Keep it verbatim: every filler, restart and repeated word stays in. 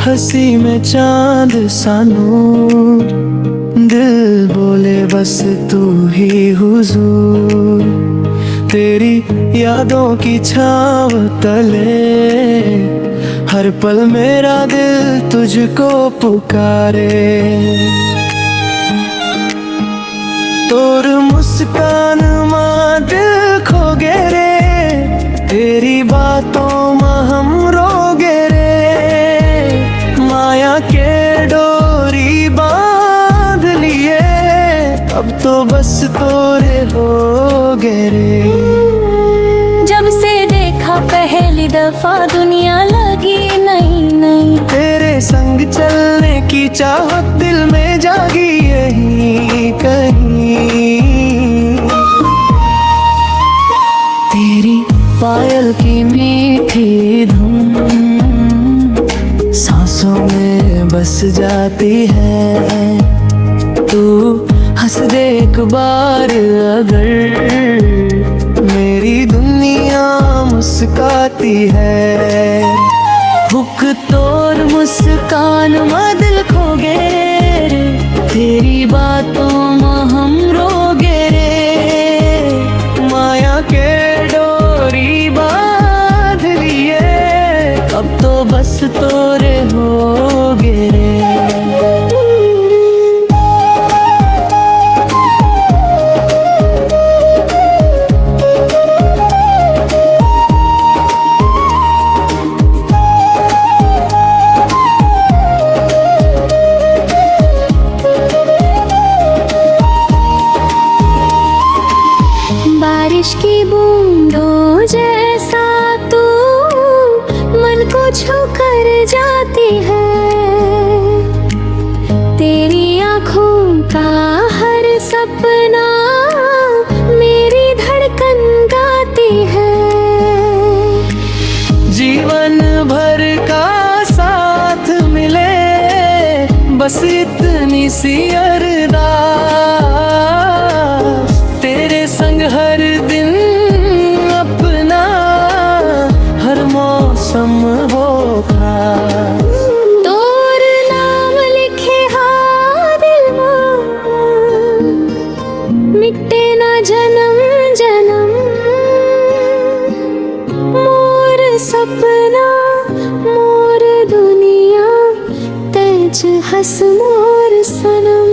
हंसी में चांद सा नूर, दिल बोले बस तू ही हुजूर। तेरी यादों की छांव तले, हर पल मेरा दिल तुझको पुकारे। तोर मुस्कान मा दिल खो गे रे, तेरी बातों मा हम रो गे रे। माया के डोरी बांध लिए, अब तो बस तोरे हो गे रे। जब से देखा पहली दफा, दुनिया लगी नई नई। तेरे संग चलने की चाहत दिल में जागी यहीं कहीं। तेरी पायल की मीठी धुन सांसों में बस जाती है। तू हंस दे एक बार अगर, मेरी दुनिया मुस्काती है। हुक तोर मुस्कान मा दिल खो गे रे, तेरी बातों मा हम रो गे रे। माया के डोरी बांध लिए, अब तो बस तोरे हो गे रे। बारिश की बूंदों जैसा तू मन को छू कर जाती है। तेरी आंखों का हर सपना मेरी धड़कन गाती है। जीवन भर का साथ मिले, बस इतनी सी अरदास। तेरे संग हर दिन अपना, हर मौसम हो खास। तोर नाम लिखे हा दिल मा, मिटे ना जन्म जन्म। मोर सपना, मोर दुनिया, तैं च हस मोर सनम।